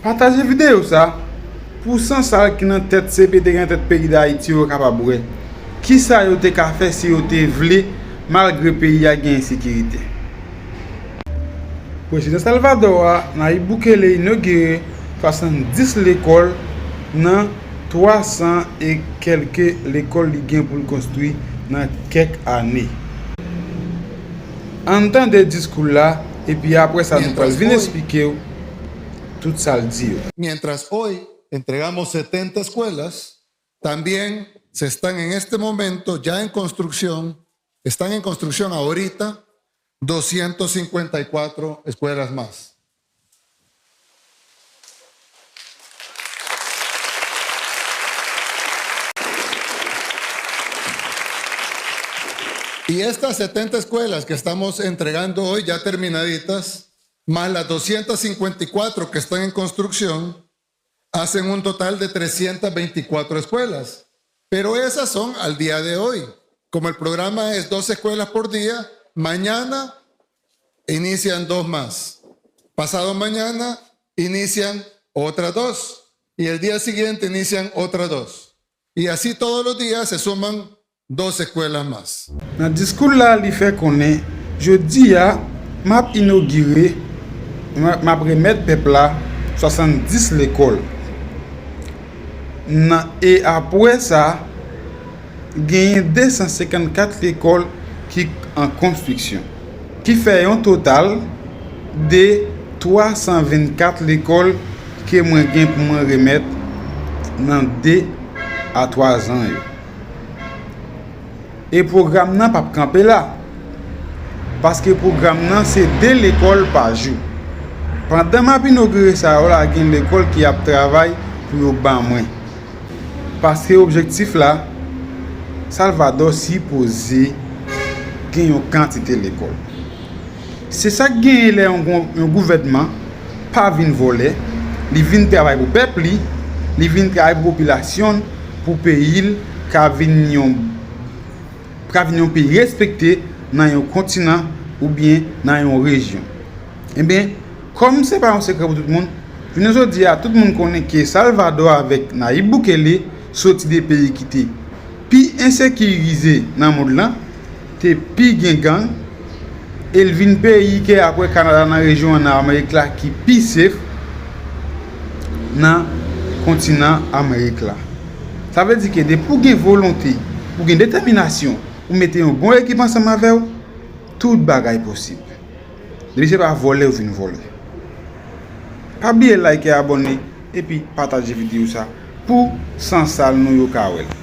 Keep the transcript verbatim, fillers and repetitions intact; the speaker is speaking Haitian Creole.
Pataje videyo sa pou sansal ki nan tèt C P T, ki nan tèt peyi Dayiti yo kapab wè kisa yo te ka fè si yo te vle, malgre peyi a gen ensekirite. Prezidan Salvadò a, Nayib Bukele, inogire swasanndis lekòl nan twa san e kèlke lekòl li gen pou l konstwi nan kèk ane. Ann tande diskou l la, epi apre sa nou pral vin eksplike w tout sa l di yo. Mientras hoy entregamos setenta escuelas, también se están en este momento ya en construcción, están en construcción ahorita doscientas cincuenta y cuatro escuelas más. Y estas setenta escuelas que estamos entregando hoy ya terminaditas, más las doscientas cincuenta y cuatro que están en construcción, hacen un total de trescientas veinticuatro escuelas. Pero esas son al día de hoy. Como el programa es dos escuelas por día, mañana inician dos más. Pasado mañana inician otras dos. Y el día siguiente inician otras dos. Y así todos los días se suman dos escuelas más. Nan diskou l la, li fè konnen, jodi a, m ap inogire, m ap, m ap remèt pèp la swasanndis lekòl. Nan, e apre sa, genyen de san senkannkat lekòl ki an konstriksyon, ki fè yon total de twa san vennkat lekòl ke mwen gen pou mwen remèt nan de a twa zan yo. E pwogram nan p ap kanpe la, paske pwogram nan se de lekòl pa jou. Pandan m ap inogire sa yo la, gen lekòl ki ap travay pou yo ban mwen. Paske objektif la, Salvadò sipoze gen yon kantite lekòl. Se sa k genyen lè yon gou-, yon gouvènman pa vin vòlè, li vin travay pou pèp li, li vin travay pou popilasyon l, pou peyi l ka vin yon, ka vin yon peyi respekte nan yon kontinan oubyen nan yon rejyon. Ebyen, kòm se pa yon sekrè pou tout moun, jounen jodi a, tout moun konnen ke Salvadò avèk Nayib Bukele soti de peyi ki te pi ensekirize nan mond lan, te pi gen gang, e l vin peyi ke apre Kanada nan rejyon an nan Amerik la ki pi safe nan kontinan Amerik la. Sa vle di ke depi w gen volonte, ou gen detèminasyon, ou mete yon bon ekip ansanm avè w, tout bagay posib. Depi se pa vòlè ou vin vòlè. Pa bliye like, abòne, epi pataje videyo sa pou sansal nou yo ka wè l.